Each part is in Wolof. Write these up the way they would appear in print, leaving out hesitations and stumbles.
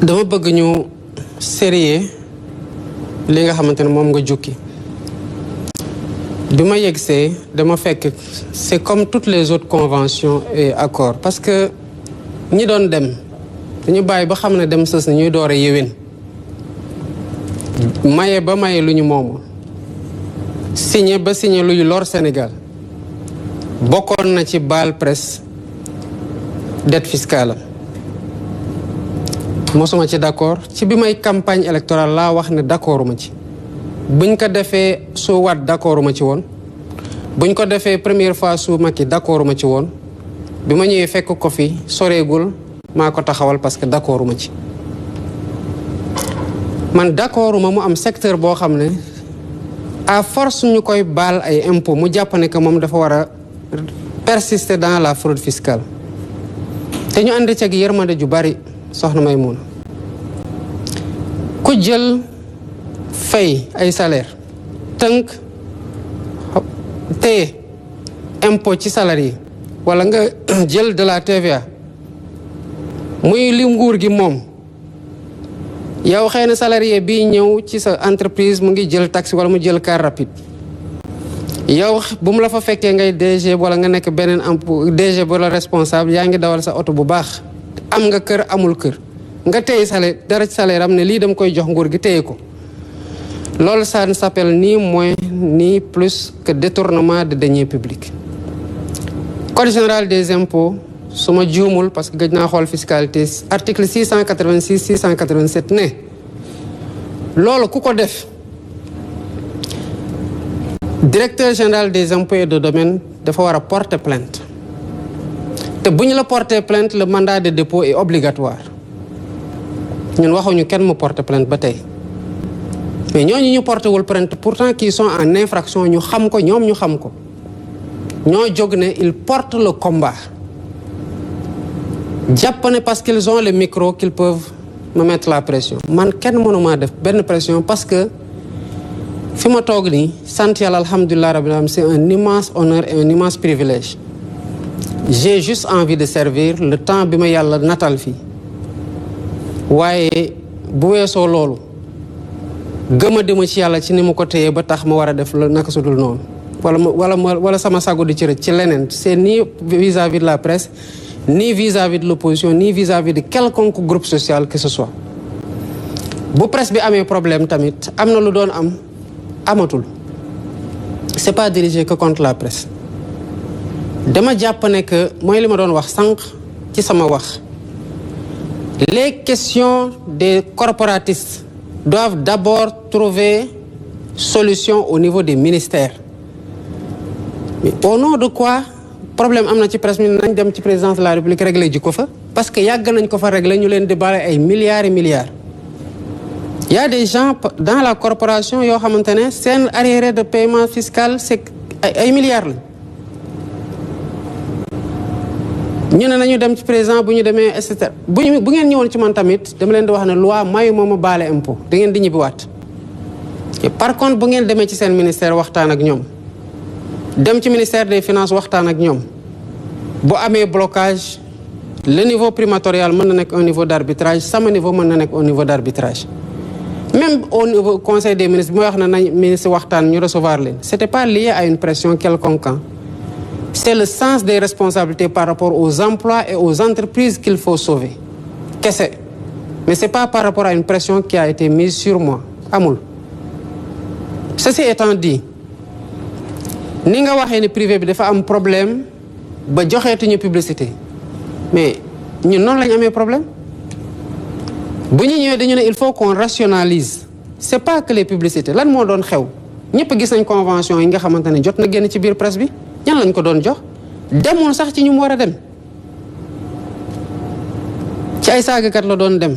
dama bëgg ñu sérieux li nga xamante ne moom nga jukki bi ma yegsee dama fekk c'est comme toutes les autres conventions et accords parce que ñi doon dem dañu bàyyi ba xam ne dem sës na ñuy door a yéwén maye ba maye lu ñu moomul signé ba signé luy lor Sénégal bokkoon na ci baal presse dette fiscale mosuma ci d'accord ci bi may campagne électorale laa wax ne d'accorduma ci buñ ko defee su Wade d'accorduma ci woon buñ ko defee première fois su Macky d'accorduma ci woon bi ma ñëwee fekk ko fi soreegul maa ko taxawal parce que d'accorduma ci man d'accorduma mu am secteur boo xam ne à force ñu koy baal ay impôts mu jàpp ne que moom dafa war a persister dans la fraude fiscale te ñu ànd ceeg yërmande ju bari soxna Maymuna ku jël fay ay salaire tënk téye impôt ci salarié wala nga jël de la TVA muy li nguur gi moom yow xëy na salarié bii ñëw ci sa entreprise mu ngi jël taxi wala mu jël car rapide yow bu mu la fa fekkee ngay DG wala nga nekk beneen DG wala responsable yaa ngi dawal sa oto bu baax am nga kër amul kër nga téye salaire dara ci salaire am ne lii dama koy jox nguur gi téye ko loolu ça ne s'appelle ni moins ni plus que détournement de deniers publics. Code général des impôts su ma juumul parce que gëj naa xool fiscalité article 686 687 ne loolu ku ko def directeur général des impôts et de domaine dafa war a porter plainte te bu ñu la porter plainte le mandat de dépôt est obligatoire ñun waxuñu kenn mu porter plainte ba tey mais ñooñu ñu porté wul plainte pourtant qui sont en infraction ñu xam ko ñoom ñu xam ko ñoo jóg ne ils portent le combat jàpp ne parce qu'ils ont le micro qu'ils peuvent me mettre la pression man kenn mënuma def benn pression parce que fi ma toog nii sant yàlla alhamdulilah rabbil alamin c'est un immense honneur et un immense privilège j'ai juste envie de servir le temps bi ma yàlla natal fii waaye bu weesoo loolu gëma dema ci yàlla ci ni mu ko téyee ba tax ma war a def la naka sudul noonu wala sama sago di ci rëcc ci leneen c'est ni vis-à-vis de la presse ni vis-à-vis de l'opposition ni vis-à-vis de quelconque groupe social que ce soit bu presse bi amee problème tamit am na lu doon am amatul c'est pas dirigé que contre la presse dama jàpp ne que mooy li ma doon wax sànq ci sama wax les questions des corporatistes doivent d'abord trouver solution au niveau des ministères mais au nom de quoi problème am na ci presse mi nañ dem ci présidence de la République régler ji ko fa parce que yàgg nañ ko fa régler ñu leen di bale ay milliards et milliards il y a des gens dans la corporation yoo xamante ne seen arriéré de paiement fiscal c'est ay milliards la ñu ne nañu dem ci président bu ñu demee et cetera bu ngeen ñëwoon ci man tamit dama leen di wax ne loi mayu mooma baale impôt da ngeen di ñibbiwaat par contre bu ngeen demee ci seen ministère waxtaan ak ñoom dem ci ministère des finances waxtaan ak ñoom bu amee blocage le niveau primatorial mën na nekk un niveau d'arbitrage sama niveau mën na nekk un niveau d'arbitrage même au niveau conseil des ministres bi ma wax ne nañ ministre waxtaan ñu recevoir leen c'était pas lié à une pression quelconque. C'est le sens des responsabilités par rapport aux emplois et aux entreprises qu'il faut sauver. Kese. Mais c'est pas par rapport à une pression qui a été mise sur moi. Amul. Ceci étant dit, ni nga waxee ne privé bi dafa am problème ba joxeetuñu publicité mais ñun noonu lañu amee problème bu ñu ñëwee dañu ne il faut qu'on rationalise c'est pas que les publicités lan moo doon xew ñëpp gis nañ convention yi nga xamante ne jot na génn ci biir presse bi ñan lañ ko doon jox demoon sax ci ñu mu war a dem ci ay saagakat la doon dem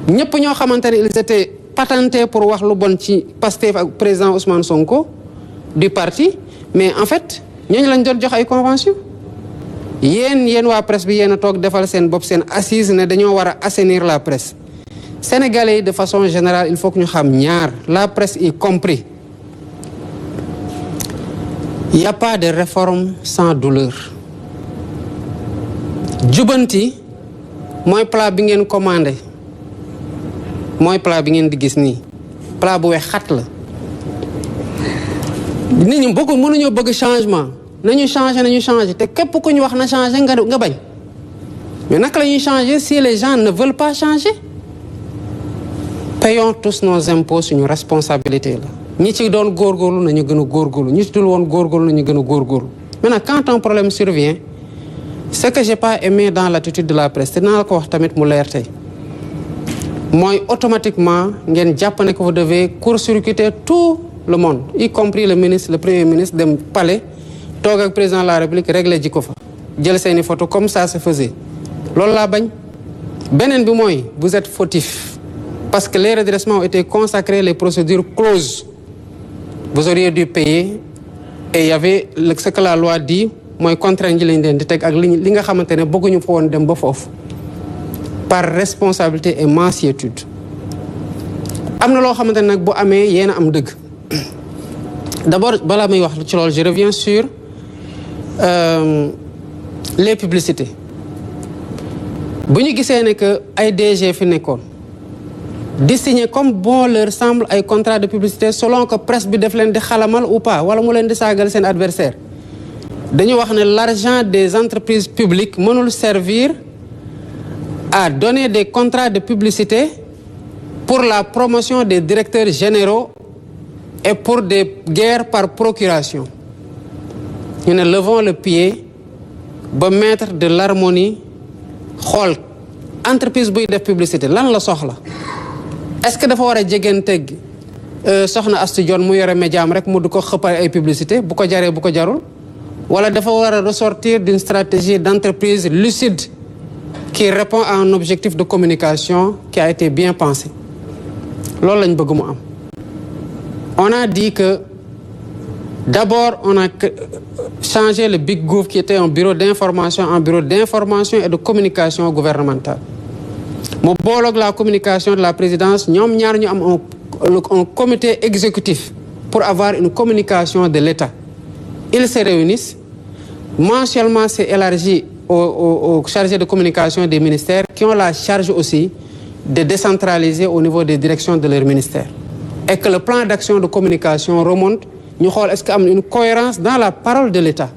ñëpp ñoo xamante ne ils étaient patentés pour wax lu bon ci Pastef ak président Ousmane Sonko du parti mais en fait ñooñu lañ doon jox ay convention yéen waa presse bi yéen a toog defal seen bopp seen assise ne dañoo war a assainir la presse sénégalais yi de façon générale il faut que ñu xam ñaar la presse y compris il n'y a pas de réforme sans douleur jubanti mooy plat bi ngeen commandé mooy plat bi ngeen di gis nii plat bu weex xat la nit ñi mënuñoo bëgg changement nañu changer te képp ku ñu wax na changer nga bañ mais naka la ñuy changer si les gens ne veulent pas changer. Payons tous nos impôts, suñu responsabilité la ñi ci doon góorgóorlu nañu gën a góorgóorlu ñi ci dul woon góorgóorlu nañu gën a góorgóorlu. Maintenant quand un problème survient ce que j'ai pas aimé dans l'attitude de la presse te naa la ko wax tamit mu leer tey mooy automatiquement ngeen jàpp ne que vous devez court-circuiter tout le monde y compris le ministre le premier ministre dem palais toog ak président de la République régler ji ko fa jël seeni photo comme ça se faisait loolu laa bañ. beneen bi mooy vous êtes fautif parce que les redressements ont été consacrés, les procédures closes. Vous auriez dû payer et il y avait ce que la loi dit mooy contrainte ji lañ leen di teg ak li nga xamante ne bëgguñu fa woon dem ba foofu par responsabilité et mansuétude. am na loo xamante ne nag bu amee yéen a am dëgg d'abord balaa may wax ci loolu je reviens sur les publicités bu ñu gisee ne que ay DG fi nekkoon di signer comme bon leur semble ay contrat de publicité selon que presse bi def leen di xalamal ou pas wala mu leen di saagal seen adversaire dañu wax ne l'argent des entreprises publiques mënul servir à donner des contrats de publicité pour la promotion des directeurs généraux et pour des guerres par procuration. Ñu ne levons le pied ba mettre de l'harmonie xool entreprise buy def publicité lan la soxla est-ce que dafa war a jegeenteeg soxna Astou Dione mu yore médiam rek mu du ko xëppal ay publicité bu ko jaree bu ko jarul wala dafa war a ressortir d'une stratégie d'entreprise lucide qui répond à un objectif de communication qui a été bien pensé loolu lañ bëgg mu am. On a dit que d'abord on a changé le Big Gouv qui était un bureau d'information en bureau d'information et de communication gouvernementale mu booloog la communication de la présidence ñoom ñaar ñu am un comité exécutif pour avoir une communication de l'État. Ils se réunissent mensuellement, c'est élargi aux chargés de communication des ministères qui ont la charge aussi de décentraliser au niveau des directions de leur ministère et que le plan d'action de communication remonte ñu xool est-ce que am na une cohérence dans la parole de l'État.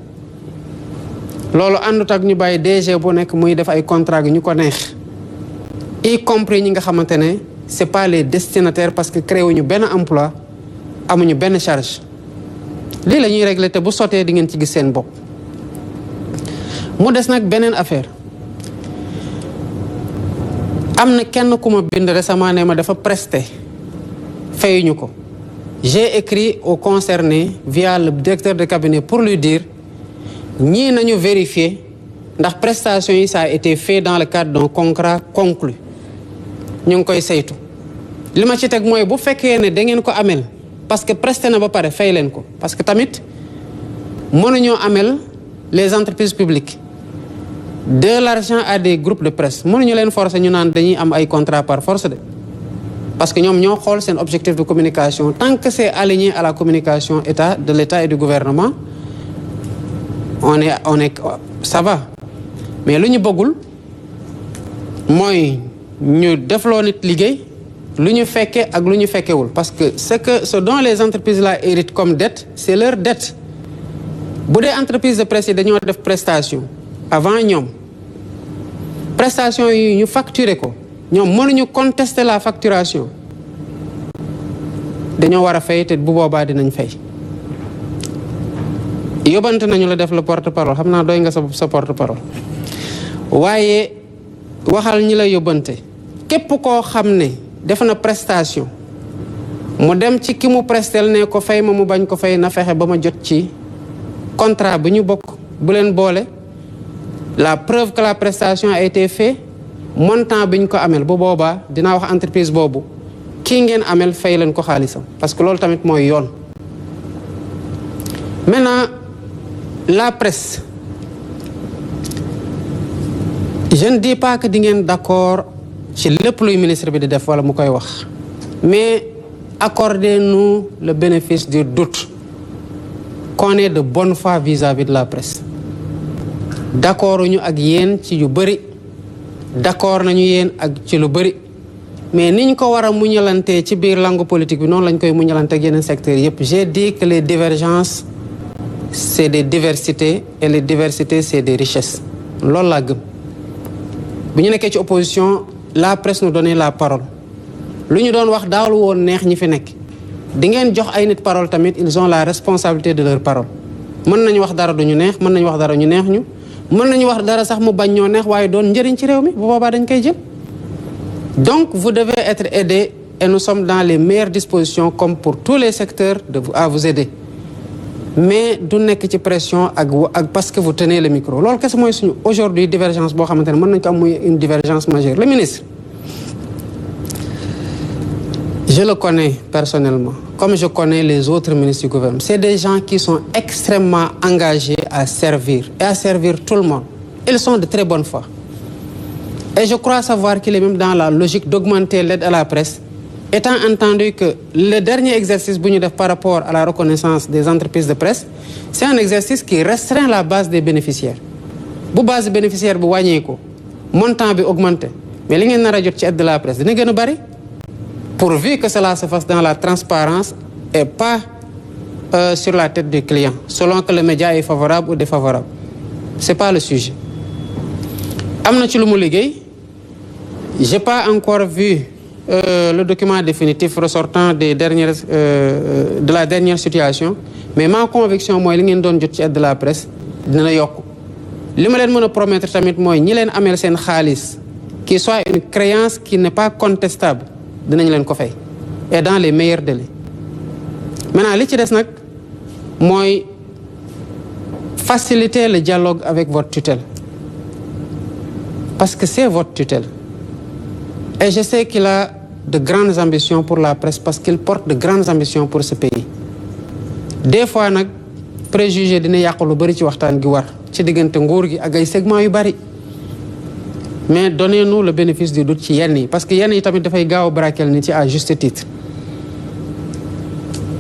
loolu àndut ak ñu bàyyi DG bu nekk muy def ay contrat gi ñu ko neex y compris ñi nga xamante ne c'est pas les destinataires parce que créé wuñu benn emploi amuñu benn charge lii la ñuy régler te bu sottee di ngeen ci gis seen bopp. mu des nag beneen affaire am na kenn ku ma bind récemment ne ma dafa presté fayuñu ko. J'ai écrit au concerné via le directeur de cabinet pour lui dire ñii nañu vérifier ndax prestation yi ça a été fait dans le cadre d'un contrat conclu ñu ngi koy saytu li ma ci teg mooy bu fekkee ne da ngeen ko amel parce que presté na ba pare fay leen ko parce que tamit mënuñoo amel les entreprises publiques de l'argent à des groupes de presse mënuñu leen forcer ñu naan dañuy am ay contrat par force de parce que ñoom ñoo xool seen objectif de communication tant que c'est aligné à la communication de l'État et du gouvernement on est ça va mais lu ñu bëggul mooy ñu defloo nit liggéey lu ñu fekke ak lu ñu fekkewul parce que ce dont les entreprises là héritent comme dette c'est leur dette bu dee entreprise de presse yi dañoo def prestation avant ñoom prestation yi ñu facturer ko ñoom mënuñu contester la facturation dañoo war a fay te bu boobaa dinañ fay yóbbante nañu la def la porte-parole xam naa doy nga sa porte-parole waaye waxal ñi la yóbbante képp koo xam ne def na prestation mu dem ci ki mu prestel ne ko fay ma mu bañ ko fay na fexe ba ma jot ci contrat bu ñu bokk bu leen boole la preuve que la prestation a été faite montant bi ñu ko amel bu boobaa dinaa wax entreprise boobu kii ngeen amel fay leen ko xaalisam parce que loolu tamit mooy yoon. Maintenant la presse je ne dis pas que di ngeen d'accord ci lépp luy ministre bi di def wala mu koy wax mais accordez-nous le bénéfice du doute qu'on est de bonne foi vis-à-vis de la presse d'accord ñu ak yéen ci yu bari d'accord nañu yéen ak ci lu bëri mais niñ ko war a muñalantee ci biir langue politique bi noonu lañ koy muñalante ak yeneen secteurs yëpp. J'ai dit que les divergences c'est des diversités et les diversités c'est des richesses loolu laa gëm. bu ñu nekkee ci opposition la presse nous donnait la parole lu ñu doon wax daawul woon neex ñi fi nekk di ngeen jox ay nit parole tamit ils ont la responsabilité de leur parole. mën nañu wax dara duñu neex mën nañu wax dara ñu neex ñu mën nañu wax dara sax mu bañ ñoo neex waaye doon njëriñ ci réew mi bu boobaa dañ koy jël. Donc vous devez être aidés et nous sommes dans les meilleures dispositions comme pour tous les secteurs à vous aider mais du nekk ci pression ak parce que vous tenez le micro loolu kese mooy suñu aujourd'hui divergence boo xamante ne mën nañu ko am muy une divergence majeure. Le ministre je le connais personnellement comme je connais les autres ministres du gouvernement. C'est des gens qui sont extrêmement engagés à servir et à servir tout le monde. Ils sont de très bonne foi. Et je crois savoir qu'il est même dans la logique d'augmenter l'aide à la presse, étant entendu que le dernier exercice bu ñu def par rapport à la reconnaissance des entreprises de presse, c'est un exercice qui restreint la base des bénéficiaires. Bu base bénéficiaire bi wàññeeku montant bi augmenté mais li ngeen nar a jot ci aide de la presse dina gën a bari pourvu que cela se fasse dans la transparence et pas sur la tête du client selon que le média est favorable ou défavorable. C'est pas le sujet. Am na ci lu mu liggéey. J'ai pas encore vu le document définitif ressortant des dernières de la dernière situation mais ma conviction mooy li ngeen doon jot ci aide de la presse dina yokk. li ma leen mën a promettre tamit mooy ñi leen ameel seen xaalis qui soit une créance qui n'est pas contestable dinañ leen ko fay et dans les meilleurs délais. Maintenant li ci des nag mooy faciliter le dialogue avec votre tutelle parce que c'est votre tutelle. Et je sais qu'il a de grandes ambitions pour la presse parce qu'il porte de grandes ambitions pour ce pays. Des fois nag préjugé dina yàq lu bari ci waxtaan gi war ci diggante nguur gi ak ay segments yu bari mais donnez-nous le bénéfice du doute ci yenn yi parce que yenn yi tamit dafay gaaw a braquer nit ci à juste titre.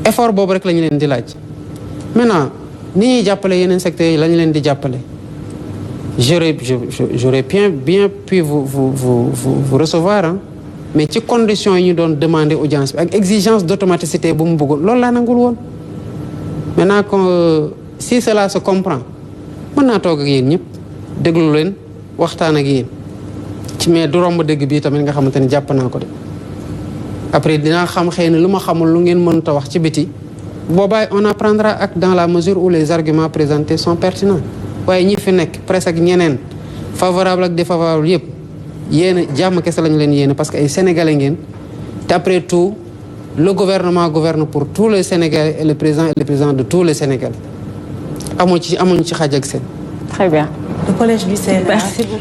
Effort boobu rek la ñu leen di laaj. Maintenant ni ñuy jàppale yeneen secteurs yi la ñu leen di jàppale. J'aurais bien pu vous recevoir hein? Mais ci conditions yi ñu doon demander audience bi ak exigence d'automaticité bu mu bëggoon loolu laa nangul woon. Maintenant que si cela se comprend mën naa toog ak yéen ñëpp déglu leen waxtaan ak yéen ci mais du romb dégg bii tamit nga xamante ni jàpp naa ko de. Après dinaa xam xëy na lu ma xamul lu ngeen mënut a wax ci biti boobaa on apprendra acte dans la mesure où les arguments présentés sont pertinents. waaye ñi fi nekk presque ak ñeneen favorable ak défavorable yëpp yéen jàmm kese lañu leen yéene parce que ay sénégalais ngeen te après tout le gouvernement gouverne pour tous les Sénégalais et le président de tous les Sénégalais amuñu ci xaaj ak seen. Très bien. Le collège du Sénat. Merci beaucoup.